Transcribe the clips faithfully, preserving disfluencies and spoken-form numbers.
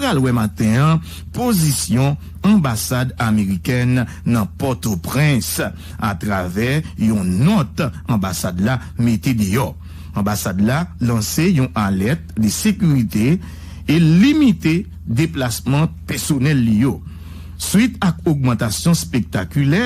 pral wè maten an pozisyon anbasad amerikèn nan Pòtoprens atravè yon nòt anbasad la mete deyò. Anbasad la lanse yon alèt de sekirite e limite deplasman pèsonèl li yo. Swit ak ogmantasyon spektakilè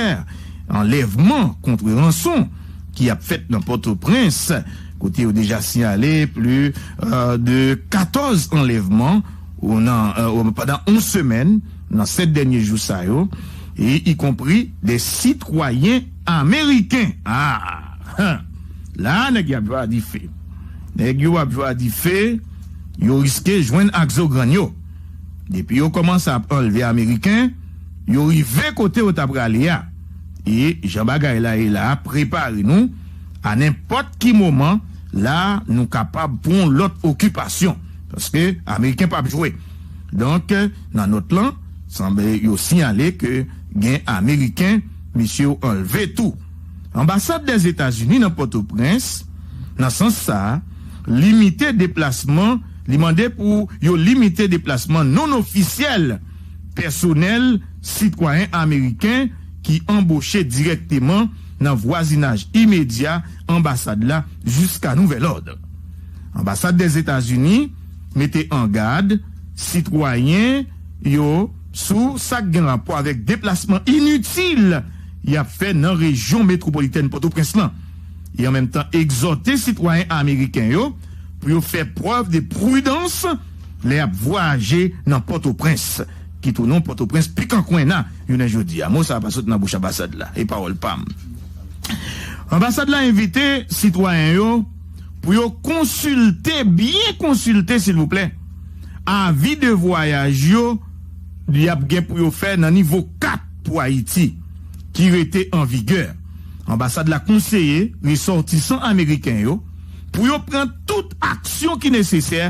anlèvman kont ranson ki ap fèt nan Pòtoprens, kote yo deja siyale pli, euh, de katòz anlèvman ou nan, euh, ou pandan yon semèn, nan sèt dènye jou sa yo, e ikonpri de sitwayen ameriken. Ah! Hen! La, nèg y ap jwe a dife. Nèg yo ap jwe a dife, yo riske jwenn ak zo grann yo. Depi yo kòmanse ap anlve ameriken, yo rive kote yo ta prale a. E jan bagay la ye la, prepare nou, a nenpòt ki moman, la, nou kapab pran yon lòt okipasyon. Paske ameriken p ap jwe. Donk, nan nòt lan, sanble yo siyale ke gen ameriken, mesye yo anlve tou. Anbasad Dèzetazini nan Pòtoprens, nan sans sa a, limite deplasman, li mande pou yo limite deplasman non ofisyèl pèsonèl sitwayen ameriken ki anboche dirèkteman nan vwazinaj imedya anbasad la jiska nouvèl òd. Anbasad Dèzetazini mete an gad sitwayen yo sou sa k gen rapò avèk deplasman initil y ap fè nan rejyon metwopolitèn Pòtoprens lan, e an menm tan egzòte sitwayen ameriken yo pou yo fè prèv de pridans lè y ap vwayaje nan Pòtoprens, ki tounen yon Pòtoprens pikan kwenna jounen jodi a. Mo sa a pa sot nan bouch anbasad la, e pawòl pa m. Anbasad la envite sitwayen yo pou yo konsilte, byen konsilte, silvouplè, avi de vwayaj yo y ap gen pou yo fè nan nivo kat pou Ayiti, ki rete an vigè. Anbasad la konseye resòtisan ameriken yo pou yo pran tout aksyon ki nesesè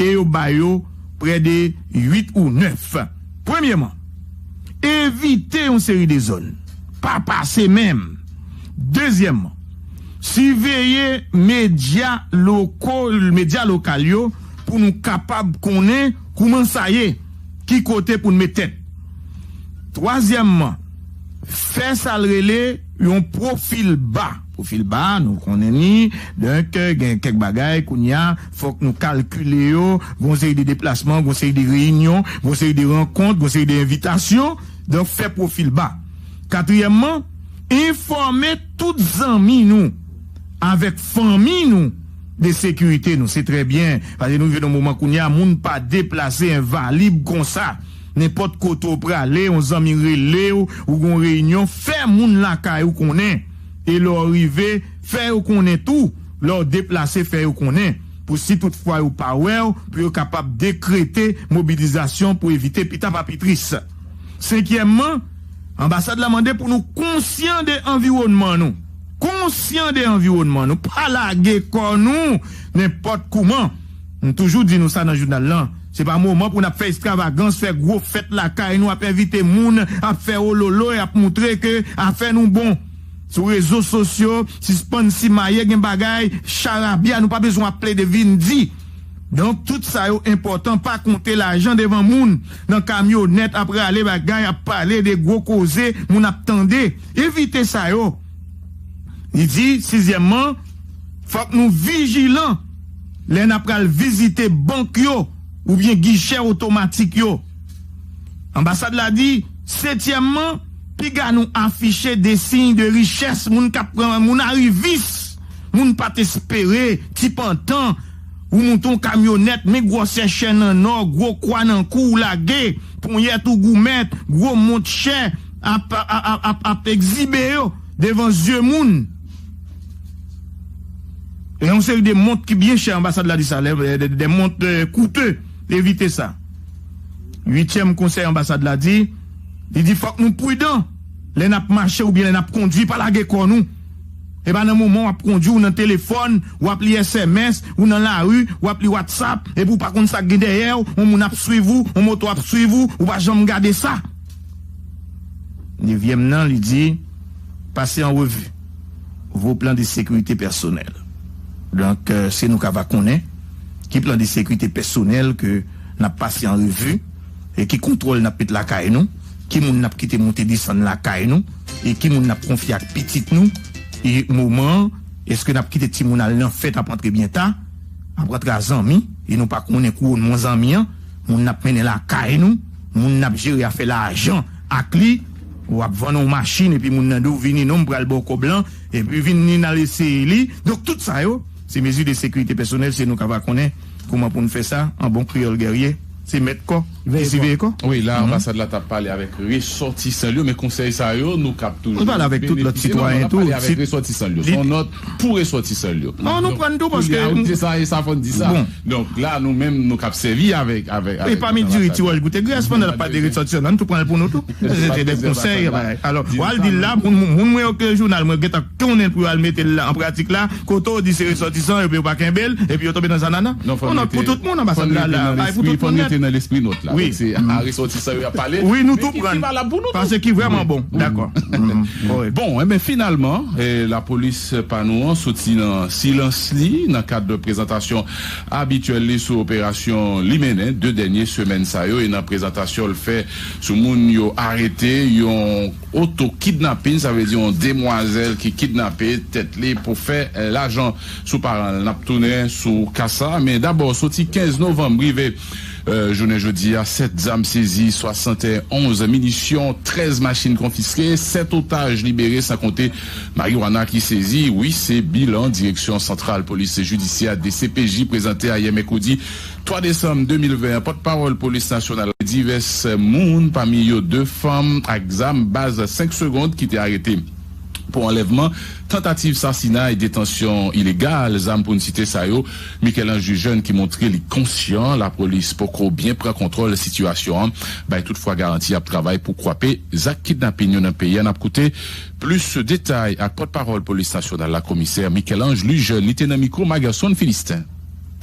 e yo ba yo prè de uit ou nèf. Premyèman, evite yon seri de zòn. Pa pase menm. Dezyèmman, siveye medya lokal, medya lokal yo pou nou kapab konnen kouman sa ye, ki kote pou n met tèt. Twazyèmman, fè sa l rele yon pwofil ba. Pwofil ba, nou konnen ni, donk, gen kèk bagay, kounye a, fòk nou kalkile yo, gon seri de deplasman, gon seri de reyinyon, gon seri de rankont, gon seri de envitasyon, donk, fè pwofil ba. Katriyèmman, enfòme tout zanmi nou, avèk fanmi nou, de sekirite nou. Se trè byen, paske nou rive nan moman kounye a, moun pa deplase envalib konsa. Nenpòt kote w prale, yon zanmi rele w, ou gon reyinyon, fè moun lakay ou konnen. E lè w rive, fè yo konnen tou, lè w deplase, fè yo konnen. Pou si toutfwa yo pa wè w, pou yo kapab dekrete mobilizasyon pou evite pita pa pi tris. Senkyèmman, anbasad la mande pou nou konsyan de anviwònman nou. Konsyan de anviwònman nou. Pa lage kò nou nenpòt kouman. M toujou di nou sa nan jounal lan. Se pa moman pou n ap fè estravagans, fè gwo fèt lakay nou, ap envite moun, ap fè ololo, e ap moutre ke afè nou bon. Sou rezo sosyo, sispann simaye gen bagay, charabya, nou pa bezwen ap plede vin di. Donk, tout sa yo enpòtan, pa konte lajan devan moun, nan kamyonèt, ap rale bagay, ap pale de gwo koze, moun ap tande. Evite sa yo. Li di, sizyèmman, fòk nou vijilan lè n ap pral vizite bank yo oubyen gichè otomatik yo. Anbasad la di, setyèmman, piga nou afiche de siy de richès, moun k ap pran, moun arivis, moun pa t espere, ti pantan, ou moute yon kamyonèt, men gwosè chè nan nò, gwo kwa nan kou, ou lage, ponyèt ou goumèt, gwo mont chè, ap, ap, ap, ap, ap egzibe yo devan zye moun. E yon seri de mont ki byen chè, anbasad la di sa, de, de, de mont, euh, koute, evite sa. Uityèm konsèy anbasad la di, li di fòk nou pridan lè n ap mache oubyen lè n ap kondui, pa lage kò nou. E pa nan moman w ap kondui, ou nan telefòn, w ap li S M S, ou nan lari, w ap li WhatsApp, epi w pa konn sa k gen dèyè w, yon moun ap swiv ou, yon moto ap swiv ou, ou pa janm gade sa. Nevyèm nan, li di, pase an revi vos plans de sécurité personnels. Donk, euh, se nou k ava konnen ki plan de sekirite pèsonèl ke n ap pase an revi, e ki kontwòl n ap met lakay nou, ki moun n ap kite monte desann lakay nou, e ki moun n ap konfye ak pitit nou, e moman an, èske n ap kite timoun al nan fèt ap antre byen ta, ap antre a zanmi, e nou pa konnen kouwonnman zanmi an, moun n ap mennen lakay nou, moun n ap jere afè lajan ak li, w ap vann yon machin epi moun nan di w vini non m pral ba w kòb lan, epi vin ni n al eseye li. Donk tout sa yo, se mezi de sekirite pèsonèl, se nou k ava konnen kouman pou n fè sa, an bon kreyòl gèrye, se mèt kò ki siveye kò. Wi, la anbasad la t ap pale avèk resòtisan l yo, men konsèy sa yo, nou k ap toujou benefisye. Nou pale avèk tout lòt sitwayen tou. Avèk resòtisan l yo. Se yon nòt pou resòtisan l yo. Non, nou pran tou paske. Kounye a, ou di sa, e sa fò n di sa. Donk la, nou menm, nou k ap sèvi avèk, avèk, avèk. E pami diri ti wòch goute grès, pandan l ap pale de resòtisan, nou tou pran l pou nou tou. Se de konsèy. Alò, w al di l la, moun, moun mwen yo ke jounal mwen gentan konnen pou yo al mete l la an pratik la, kote w di se resòtisan, epi yo pa kenbe l, epi yo tonbe nan zanana. On nòt pou tout moun anbasad la, la, bay pou tout moun nèt. Fò n rete nan lespri nòt la. Wi. Donk se a resòtisan yo ap pale. Wi, nou tou pran. Paske ki vrèman bon. Dakò. Bon, enben finalman, eh, lapolis pa nou an soti nan silans li nan kad prezantasyon abityèl li sou operasyon li mennen de dènye semèn sa yo, e nan prezantasyon l fè sou moun yo arete, yon oto kidnapin, sa vle di yon demwazèl ki kidnape tèt li pou fè lajan sou paran l. N ap tounen sou ka sa, men dabò, soti kenz novanm rive jounen jodi a, sèt zam sezi, swasannonz minisyon, trèz machin konfiske, sèt otaj libere, san konte mariwana ki sezi. Wi, se bilan Direksyon Santral Polis Jidisyè, D C P J, prezante ayè mèkredi twa desanm de mil ven an. Pòtpawòl Polis Nasyonal, divès moun, pami yo de fanm ak zam baz senk segond ki te arete pou anlèvman, tantativ sasinay, detansyon ilegal zam, pou n site sa yo. Michel-Ange Lujeunes ki montre li konsyan lapolis poko byen pran kontwòl sitiyasyon an, bay toutfwa garanti y ap travay pou kwape zak kidnapin yo nan peyi a. N ap koute plis detay ak pòtpawòl Polis Nasyonal la, Komisè Michel-Ange Lujeunes. Li te nan mikwo Magerson Philistin.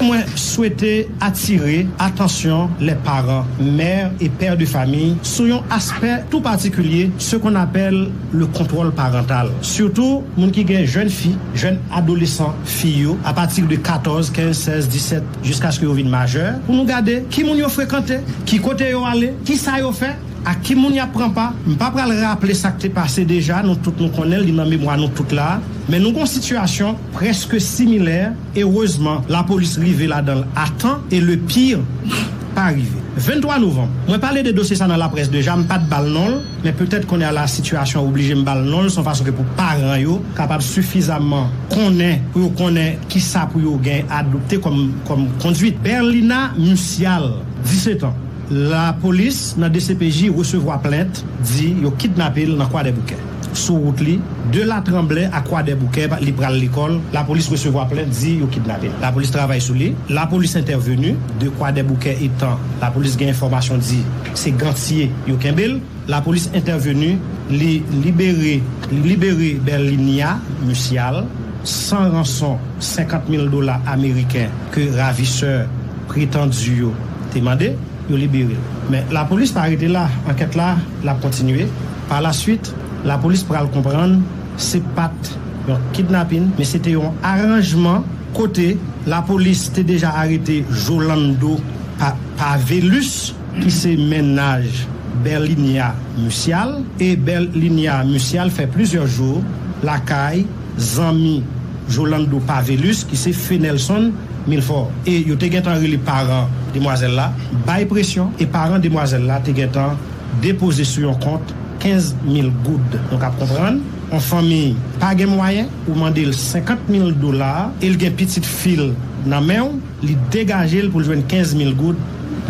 Mwen swete atire atansyon les parents, mères et pères de famille sou yon aspè tou patikilye, ce qu'on appelle le contrôle parental. Sitou moun ki gen jèn fi, jèn adolesan fi yo, apati de katòz, kenz, sèz, disèt, jiskaske yo vin majè, pou nou gade ki moun yo frekante, ki kote yo ale, ki sa yo fè, ak ki moun y ap pran pa. M pa pral raple sa k te pase deja, nou tout nou konnen l, li nan memwa nou tout la. Men nou gon sitiyasyon prèske similè. Erezman, lapolis rive ladan l a tan e le pire pa rive. Venntwa novanm, mwen pale de dosye sa nan laprès deja, m pa t ba l non l, men petèt kounye a la sitiyasyon oblije m ba l non l, se yon fason ke pou paran yo kapab sifizamman konnen, pou yo konnen kisa pou yo gen adopte kòm, kòm kondwit. Berlina Musial, disèt an. Lapolis nan D C P J resevwa plent, di yo kidnape l nan Kwadèboukè. Sou wout li, de Latranblè a Kwadèboukè, li pral lekòl, lapolis resevwa plent, di yo kidnape l. Lapolis travay sou li, lapolis entèveni, de Kwadèboukè etan lapolis gen enfòmasyon di se Gantye yo kenbe l, lapolis entèveni, li libere, li libere Berlinia Musial, san ranson senkant mil dola ameriken ke ravisè pretandi yo te mande, yo libere l. Men lapolis pa rete la, ankèt la, l ap kontinye. Pa la swit, lapolis pral konprann se pa t yon kidnapin, men se te yon aranjman kote lapolis te deja arete Jolando Pa-, Pavelus, ki se mennaj Berlinia Musial, e Berlinia Musial fè plizyè jou lakay zanmi Jolando Pavelus, ki se Fenelson Milfort. E yo te gentan rele paran demwazèl la, bay presyon, e paran demwazèl la te gentan depoze sou yon kont kenz mil goud. Nou kab konprann, yon fanmi pa gen mwayen, ou mande l senkant mil dola, e l gen pitit fi l nan men w, li degaje l pou l jwenn kenz mil goud,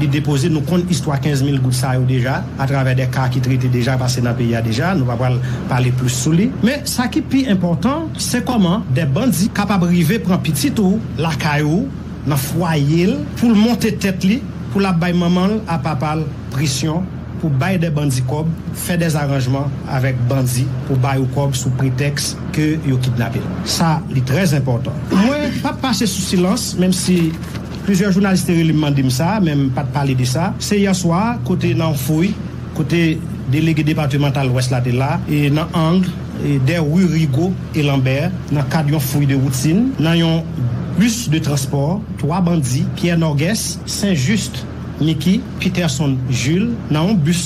li depoze. Nou konn istwa kenz mil goud sa yo deja, atravè de ka ki trete deja, pase nan peyi a deja, nou pa pral pale plis sou li. Men sa ki pi enpòtan, se kòman de bandi kapab rive pran pitit ou lakay ou, nan fwaye l, pou l monte tèt li, pou l ap bay manman l a papa l presyon, pou bay de bandi kòb, fè de aranjman avèk bandi pou ba yo kòb sou pretèks ke yo kidnape l. Sa, li trè enpòtan. Mwen p ap pase sou silans, menm si plizyè jounalis te rele m mande m sa, men m pa t pale de sa. Se yè swa, kote nan yon fouy, kote delege depatmantal Lwès la te la, e nan ang, e dè ri Rigaud e Lambert, nan kad yon fouy de woutin, nan yon bis de transpò, twa bandi, Pierre Norguès, Saint-Just, Nicky Peterson Jules nan yon bis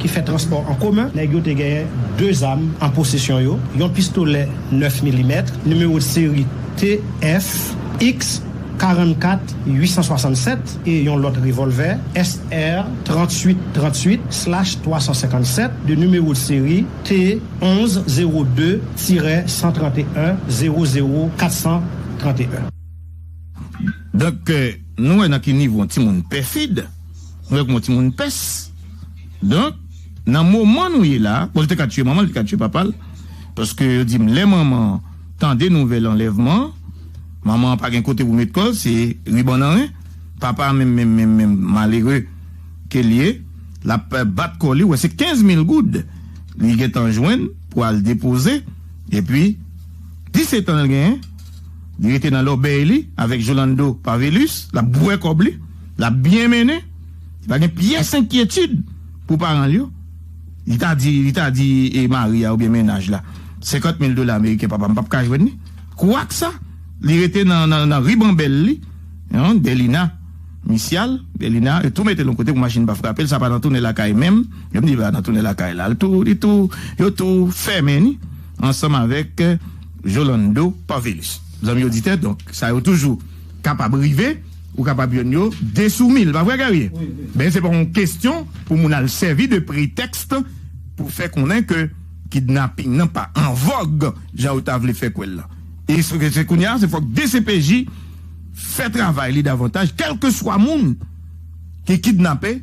ki fè transpò an komen. Nèg yo te genyen de zam an posesyon yo, yon pistolè nèf milimèt, nimewo de seri T F X karannkat uit san swasannsèt e yon lòt revòlvè S R tranntuit tranntuit slash twa san senkannsèt de nimewo de seri T onz zewo de tirè san tranteyen zewo zewo kat san tranteyen. Donk, euh, nou wè nan ki nivo yon timoun pèfid, nou wè kòman yon timoun pès. Donk, nan moman nou ye la, bon, li te ka tiye manman l, li te ka tiye papa l, paske yo di m lè manman an tande nouvèl anlèvman an, manman an pa gen kote pou met kò l, se riban nan ren, papa a menm, menm, menm, menm, malere ke l ye, l ap bat kò li, wè se kenz mil goud li gentan jwenn pou al depoze, epi disèt an l genyen, li rete nan lòbèy li avèk Jolando Pavelus, l ap bwè kòb li, l ap byen mennen, li pa gen pyès enkyetid pou paran l yo. Li ta di, li ta di e mari a oubyen mennaj la, senkant mil dola ameriken papa m p ap ka jwenn li. Kwaksa, li rete nan, nan, nan ribanbèl li, Delina Misyal, Delina, yo tou mete l yon kote pou machin pa frape l, sa pa nan tounen lakay menm, yo m di pa nan tounen lakay la, li tou, li tou, yo tou fèmen ni ansanm avèk Jolando Pavelus. Zanmi oditè, donk, sa yo toujou kapab rive, ou kapab jwenn yo de sou mil, pa vre, Guerrier? Men se pa yon kesyon pou moun al sèvi de pretèks pou fè konnen ke kidnaping nan pa an vòg jan yo ta vle fè kwè l lan. E se, se kounye a, se fòk D C P J fè travay li davantaj, kèlkeswa moun ki kidnape,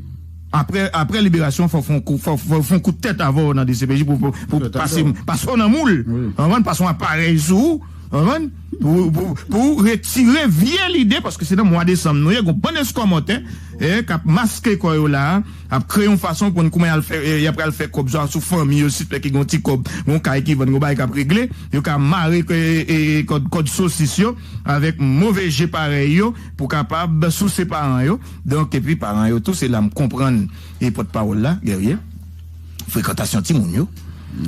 apre, apre liberasyon, fò fè yon kou, fò, fò fè yon kout tèt avè w nan D C P J pou, pou, pou pase, pase w nan moul. Konprann? Pase yon aparèy sou ou. Konprann? Pou, pou, pou retire vye lide, paske se nan mwa desanm nou ye, gon bann eskòmòtè e k ap maske kò yo la a, ap kreye yon fason pou n kouman y al fè, y ap pral fè kòb swa sou fanmi yo, si ki gon ti kòb, gon kay ki vann, gon bagay k ap regle, yo ka mare kòd, kòd sosis yo avèk move je parèy yo pou kapab souse paran yo. Donk, epi paran yo tou, se la m konprann e pòtpawòl la, Guerrier, frekantasyon timoun yo.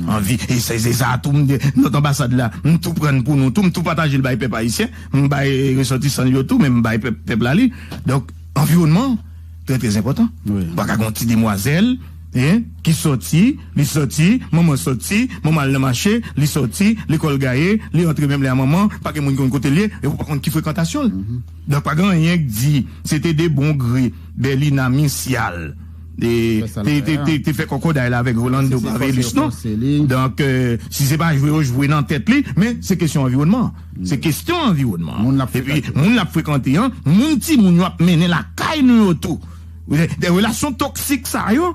Anvi, e se, se sa tou, m, nòt anbasad la, m tou pran l pou nou tou, m tou pataje l bay pèp ayisyen, m bay resòtisan yo tou, men m bay pèp, pèp la li. Donk, anviwònman, trè, trè enpòtan. Ou pa ka gen yon ti demwazèl, en, ki sòti, li sòti, manman sòti, manman al nan mache, li sòti, lekòl gaye, li antre menm lè a manman, pa gen moun konn kote l ye, e ou pa konn ki frekantasyon l. Donk, pa gen anyen k di, se te de bon gre, Bèlina Misyal te, te, te, te, te fè kòkòday la avèk Rolando Pavelus, non? Donk, euh, si se pa jwe yo jwe nan tèt li, men se kesyon anviwònman. Se kesyon anviwònman. Epi, moun l ap frekante an, moun timoun yo ap mennen lakay nou yo tou. De, de relasyon toksik sa yo,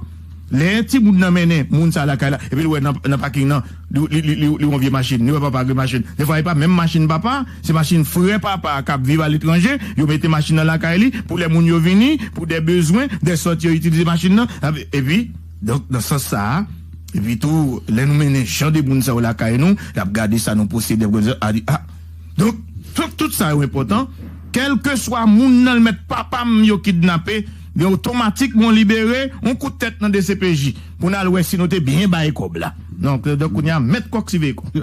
lè timoun nan mennen moun sa lakay la, epi l wè nan, nan paking nan, li, li, li, li, li wè yon vye machin, li wè papa gen machin. Defwa, e pa menm machin papa, se machin frè papa k ap viv aletranje, yo mete machin nan lakay li, pou lè moun yo vini, pou de bezwen, de sòt yo itilize machin nan. Epi, donk, nan sans sa a, epi tou, lè nou mennen jan de moun sa yo lakay nou, y ap gade sa nou posede, a di, a, Donk, tout, tout sa yo enpòtan. Kèlkeswa moun nan l mèt papa m yo kidnape, gen otomatik moun libere, yon kout tèt nan D C P J. Pou n al wè si nou te byen bay kòb la. Donk, donk kounye a, mèt kòk siveye kòk.